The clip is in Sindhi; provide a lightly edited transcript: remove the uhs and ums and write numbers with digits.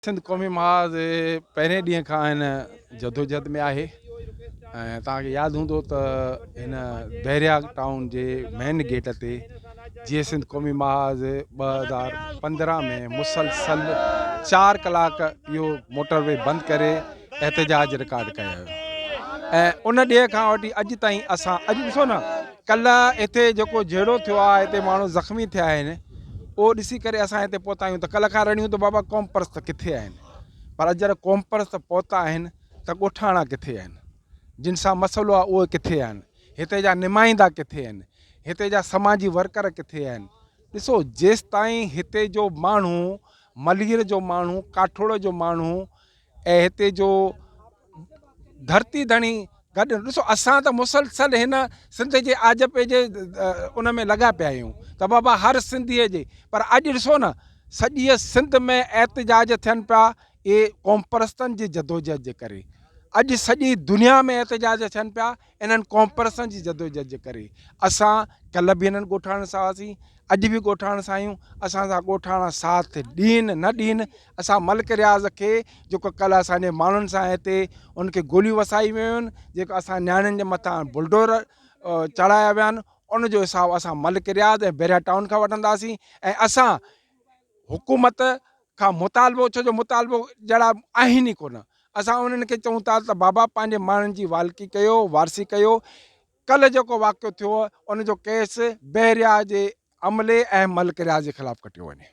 سنڌ قومي محاذ پهرين ڏينهن کان هن جدوجهد ۾ آهي ۽ توهان کي ياد هوندو ته هن بحريا ٽائون جي مين گيٽ تي جيئي سنڌ قومي محاذ 2015 ۾ مسلسل 4 ڪلاڪ اهو موٽر وي بند ڪري احتجاج رڪارڊ ڪيو ويو ۽ ان ڏينهن کان وٺي اڄ تائين اسان اڄ ڏسو نه ڪلهه هتي جيڪو جهيڙو ٿيو آهي هتي ماڻهو زخمي ٿيا آهن اهو ڏسي ڪري اسان هتي پهتا آهيون ته ڪلهه کان رڙيون ته بابا قومپرست ڪٿي آهن پر اڄ جڏهن قومپرست پهتا آهن ته ڳوٺاڻا ڪٿي آهن جن سان مسئلو آهي اهي ڪٿي آهن هتي جا نمائندا ڪٿي آهن هتي جا سماجي ورڪر ڪٿي آهن ڏسو جيستائين هتي جو ماڻهو ملير جو ماڻهو ڪاٺوڙ جو ماڻهو ۽ هتي جو ڌرتي ڌڻي گڏ ڏسو اسان ته مسلسل هن سنڌ جي آجپي جي ان ۾ لڳا پيا آهيون ته بابا هر سنڌيء جي پر اڄ ڏسو نه سڄيء سنڌ ۾ احتجاج ٿين پيا اهي قومپرستن جي جدوجهد جي ڪري اڄ سڄي دنيا ۾ احتجاج ٿين پيا انهن قومپرستن جي جدوجهد جي ڪري اسان ڪلهه به انهن ڳوٺاڻن سان هئاسين اڄ به ڳوٺاڻن سان آهيون اسان سان ڳوٺاڻا ساٿ ڏين نه ڏين اسان ملڪ رياض کي جيڪو ڪلهه اسان جي ماڻهن سان هتي ان کي گوليون وسائي ويون آهن جيڪو اسان نياڻين جي مٿان بلڊور چڙهايا ويا آهن ان جو حساب اسان ملڪ رياض ۽ بحريا ٽائون کان وٺنداسين ۽ اسان حڪومت کان مطالبو ڇو جو مطالبو جهڙا آهن ئي ڪونه اسان انهن کي چئون ٿا ته بابا پنهنجي ماڻهن جي والڪي ڪيو وارثي ڪيو ڪلهه جيڪو واقعو ٿيو ان جو ڪيس بحريا جي عملي ۽ ملڪ رياض جي خلاف ڪٽيو وڃي.